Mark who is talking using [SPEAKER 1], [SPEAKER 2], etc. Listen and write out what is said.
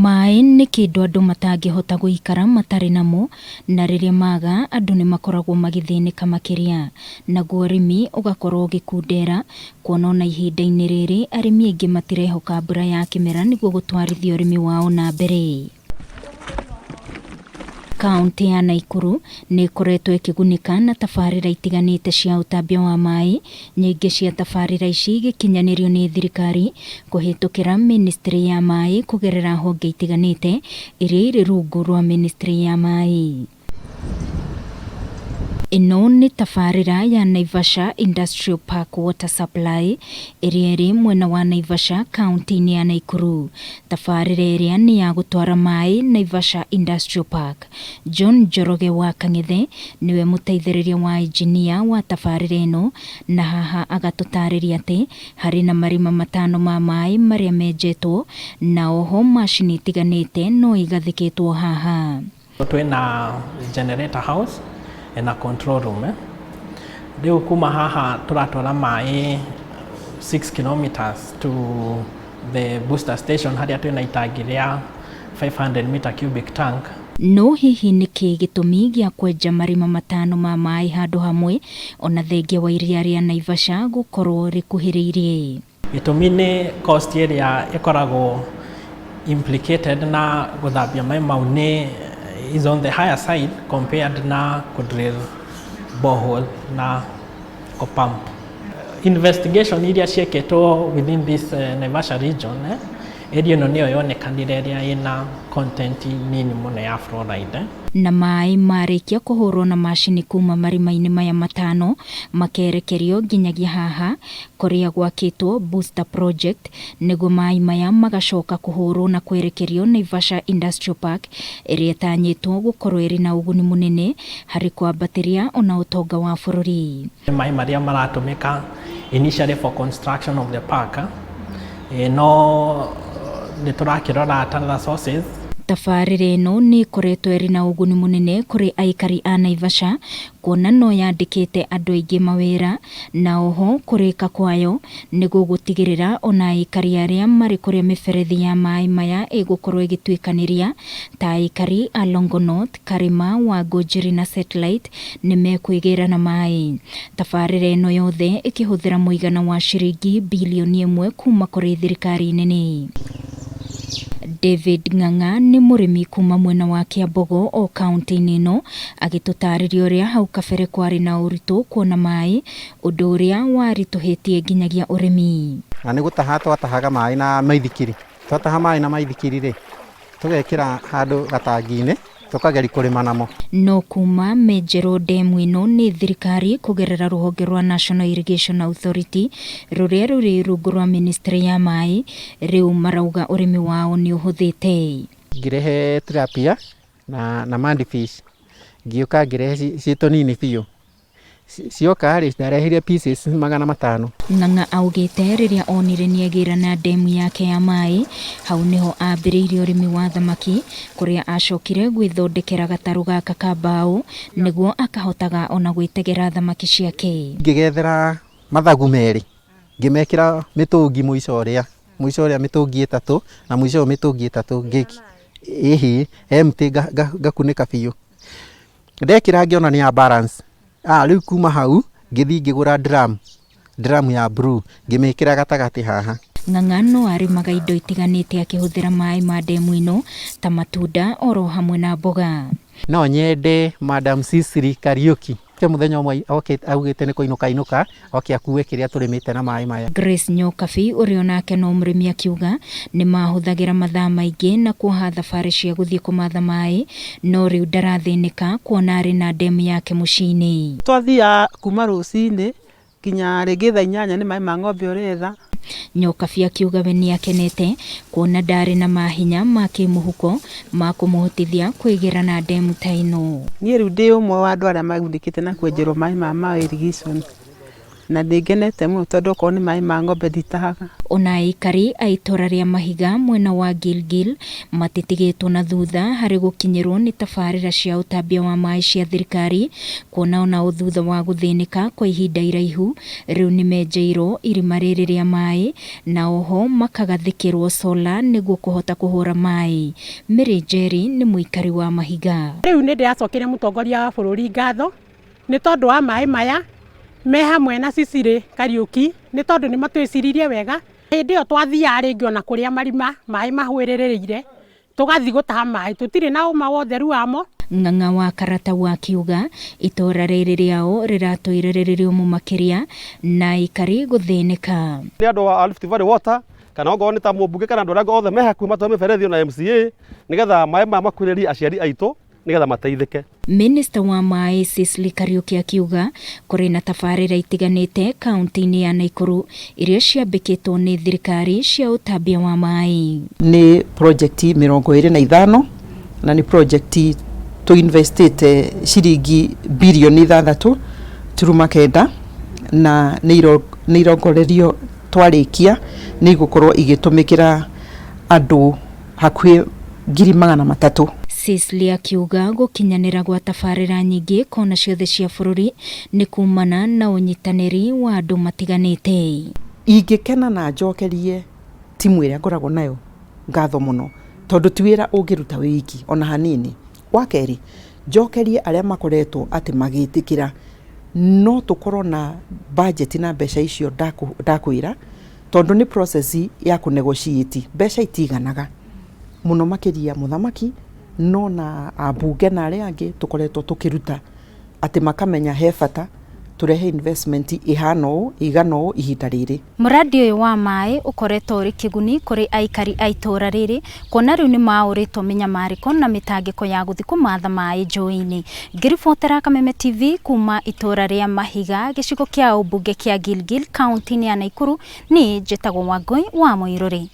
[SPEAKER 1] Maĩ nĩ kĩndũ andũ matangĩhota gũikara matarĩ namo, na rĩrĩa maga andũ nĩ makoragwo magĩthĩnĩka makĩria. Naguo ũrĩmi ũgakorwo ũgĩkundera, kuona ona ihinda-inĩ rĩrĩ arĩmi aingĩ matirehoka mbura ya kĩmera nĩguo gũtwarithia ũrĩmi wao na mbere. Kaũntĩ ya Naikuru nĩ ĩkoretwo ĩkĩgunĩka na tabarĩra itiganĩte cia ũtambia wa maĩ, nyingĩ cia tabarĩra ici igĩkinyanĩrio nĩ thirikari kũhĩtũkĩra ministry ya maĩ kũgerera honge itiganĩte iria irĩ rungu rwa ministry ya maĩ. Ĩno nĩ tabarĩra ya Naivasha Industrial Park Water Supply ĩrĩa ĩrĩ mwena wa Naivasha kaũntĩ-inĩ ya Naikuru. Tabarĩra ĩrĩa nĩ ya gũtwara maĩ Naivasha Industrial Park. John Njoroge wa Kang'ethe nĩwe mũteithĩrĩria wa injinia wa tabarĩra ĩno na haha agatũtarĩria atĩ harĩ na marima matano ma maĩ marĩa menjetwo na oho macini itiganĩte no igathĩkĩtwo haha.
[SPEAKER 2] Twĩna generator house na control room. Rĩu kuma haha tũratwara maĩ 6 kilometers to the booster station harĩa twĩna itangi rĩa 500 meter cubic tank.
[SPEAKER 1] No hihi nĩ kĩĩ gĩtũmi gĩa kwenja marima matano ma maĩ handũ hamwe ona thengia wa iria rĩa Naivasha gũkorwo rĩkuhĩrĩirie?
[SPEAKER 2] Gĩtũmi nĩ cost ĩrĩa ĩkoragwo implicated na gũthambia maĩ mau nĩ is on the higher side compared na kũ-drill borehole na kũ-pump. Investigation iria ciĩkĩtwo within this Naivasha region, area ĩno nĩyo yonekanire ĩrĩa ĩna content nini mũno ya fluoride.
[SPEAKER 1] Na maĩ marĩkia kũhũrwo na macini kuma marima-inĩ maya matano makerekerio nginyagia haha kũrĩa gwakĩtwo booster project nĩguo maĩ maya magacoka kũhũrwo na kwerekerio Naivasha Industrial Park ĩrĩa ĩtanyĩtwo gũkorwo ĩrĩ na ũguni mũnene harĩ kwambatĩria ona ũtonga wa bũrũri.
[SPEAKER 2] Maĩ marĩa maratũmĩka initially for construction of the park, no nĩ tũrakĩrora other sources.
[SPEAKER 1] Tabarĩra ĩno nĩ ĩkoretwo ĩrĩ na ũguni mũnene kũrĩ aikari a Naivasha kuona no yandĩkĩte andũ aingĩ mawĩra na oho kũrĩka kwayo nĩ gũgũtigĩrĩra ona aikari arĩa marĩ kũrĩa mĩberethi ya maĩ maya ĩgũkorwo ĩgĩtuĩkanĩria ta aikari a Longonot, Karima, Wangũnjiri na Satellite nĩ mekwĩgĩra na maĩ. Tabarĩra ĩno yothe ĩkĩhũthĩra mũigana wa ciringi bilioni 1 kuma kũrĩ thirikari nene. David Ng'ang'a nĩ mũrĩmi kuma mwena wa Kiambogo o kaũntĩ-inĩ ĩno agĩtũtarĩria ũrĩa hau kabere kwarĩ na ũritũ kuona maĩ, ũndũ ũrĩa waritũhĩtie nginyagia ũrĩmi.
[SPEAKER 3] Na nĩ gũtaha twatahaga maĩ na maithikiri. Twataha maĩ na maithikiri rĩ, tũgekĩra handũ gatangi-inĩ tũkageria kũrĩma namo.
[SPEAKER 1] No kuma menjerwo ndemu ĩno nĩ thirikari kũgerera rũhonge rwa National Irrigation Authority rũrĩa rũrĩ rungu rwa ministry ya maĩ, rĩu marauga ũrĩmi wao nĩ ũhũthĩte.
[SPEAKER 3] Ngĩrehe tilapia na mudfish, ngĩũka ngĩrehe ciĩ tũnini biũ. Cioka rĩ, ndarehire pieces 500.
[SPEAKER 1] Ng'ang'a augĩte rĩrĩa onire nĩagĩra na ndemu yake ya maĩ, hau nĩho ambĩrĩirie ũrĩmi wa thamaki kũrĩa acokire gwĩthondekera gatarũ gaka ka mbaũ nĩguo akahotaga ona gwĩtegera thamaki ciake.
[SPEAKER 3] Ngĩgethera mathagu merĩ, ngĩmekĩra mĩtũngi mũico ũrĩa mĩtũngi 3 na mũico ũyũ mĩtũngi 3, ĩhĩ empty, ngakunĩka biũ. Ndekĩra ngĩona nĩ ya balance. Rĩu kuma hau ngĩthiĩ ngĩgũra drum ya blue, ngĩmĩkĩra gatagatĩ haha.
[SPEAKER 1] Ng'ang'a no arĩmaga indo itiganĩte akĩhũthĩra maĩ ma ndemu ĩno ta matunda oro hamwe na mboga.
[SPEAKER 3] No nyende Madam Cicely Kariuki ke mũthenya ũmwe oke augĩte nĩ kũinũka inũka oke akue kĩrĩa tũrĩmĩte na maĩ maya.
[SPEAKER 1] Grace Nyokabi ũrĩa onake no mũrĩmi akiuga nĩ mahũthagĩra mathaa maingĩ na kuoha thabarĩ cia gũthiĩ kũmatha maĩ, no rĩu ndarathĩnĩka kuona arĩ na ndemu yake mũciĩ-inĩ.
[SPEAKER 4] Twathiaga kuma rũcinĩ nginya rĩngĩ thaa 8 nĩ maĩ ma ng'ombe ũretha.
[SPEAKER 1] Nyokabi akiuga we nĩakenete kuona ndarĩ na mahinya ma kĩmũhuko ma kũmũhotithia kwĩgĩra na ndemu ta ĩno.
[SPEAKER 4] Niĩ rĩu ndĩ ũmwe wa andũ arĩa magunĩkĩte na kwenjerwo maĩ ma irrigation. Na ndĩ ngenete mũno tondũ okorwo nĩ maĩ ma ng'ombe nditahaga.
[SPEAKER 1] Ona aikari a itũra rĩa Mahiga mwena wa Gilgil matitigĩtwo na thutha harĩ gũkinyĩrwo nĩ tabarĩra cia ũtambia wa maĩ cia thirikari, kuona onao thutha wa gũthĩnĩka kwa ihinda iraihu rĩu nĩmenjeirwo irima rĩrĩ rĩa maĩ na oho makagathĩkĩrwo sola nĩguo kũhota kũhũra maĩ. Mary Njeri nĩ mũikari wa Mahiga.
[SPEAKER 5] Rĩu nĩ ndĩracokeria mũtongoria wa bũrũri ngatho nĩ tondũ wa maĩ maya me hamwe na Cicily Kariũki, nĩ tondũ nĩ matwĩciririe wega. Hĩndĩ ĩyo twathiaga rĩngĩ ona kũrĩa marima maĩ mahwĩrĩrĩire tũgathiĩ gũtaha maĩ, tũtirĩ na ũma wa ũtheru wamo.
[SPEAKER 1] Ng'ang'a wa Karatau akiuga itũra rĩrĩ rĩao rĩratũire rĩrĩ rĩũmũ makĩria na aikari gũthĩnĩka.
[SPEAKER 6] Nĩ andũ a Rift Valley Water kana ongorwo nĩ ta mũmbunge kana andũ arĩa othe me hakuhĩ matware mĩberethi na MCA nĩgetha maĩ maya makuhĩrĩrie aciari aitũ nĩgetha mateithĩke.
[SPEAKER 1] Minista wa maĩ Cicely Kariũki akiuga kũrĩ na tabarĩra itiganĩte kaunti-inĩ ya Naikuru iria ciambĩkĩtwo nĩ thirikari cia ũtambia wa maĩ.
[SPEAKER 3] Nĩ project 25 na nĩ project tũinvestĩte ciringi birioni 6.9 na nĩ irongorerio twarĩkia nĩ igũkorwo igĩtũmĩkĩra andũ hakuhĩ 300,000.
[SPEAKER 1] Cicely akiuga gũkinyanĩra gwa tabarĩra nyingĩ kona ciothe cia bũrũri nĩ kumana na ũnyitanĩri wa andũ matiganĩte.
[SPEAKER 3] Ingĩkena na njokerie timu ĩrĩa ngoragwo nayo ngatho mũno tondũ ti wĩra ũngĩruta wĩ wiki ona hanini. Wa kerĩ, njokerie arĩa makoretwo atĩ magĩtĩkĩra no tũkorwo na budget na mbeca icio ndakwĩra, tondũ nĩ process ya kũnegotiate, mbeca itiganaga mũno makĩria mũthamaki no na ambunge na arĩa angĩ tũkoretwo tũkĩruta atĩ makamenya he bata tũrehe investment ihana ũũ igana ũũ ihinda rĩrĩ.
[SPEAKER 1] Mũradi ũyũ wa maĩ ũkoretwo ũrĩ kĩguni kũrĩ aikari a itũra rĩrĩ kuona rĩu nĩ maũrĩtwo mĩnyamarĩko na mĩtangĩko ya gũthiĩ kũmatha maĩ njũĩ-inĩ. Ngĩribotera Kameme TV kuma itũra rĩa Mahiga gĩcigo kĩa ũmbunge kĩa Gilgil kaunti-inĩ ya Naikuru, niĩ njĩtagwo Wangũi wa Mũirũrĩ.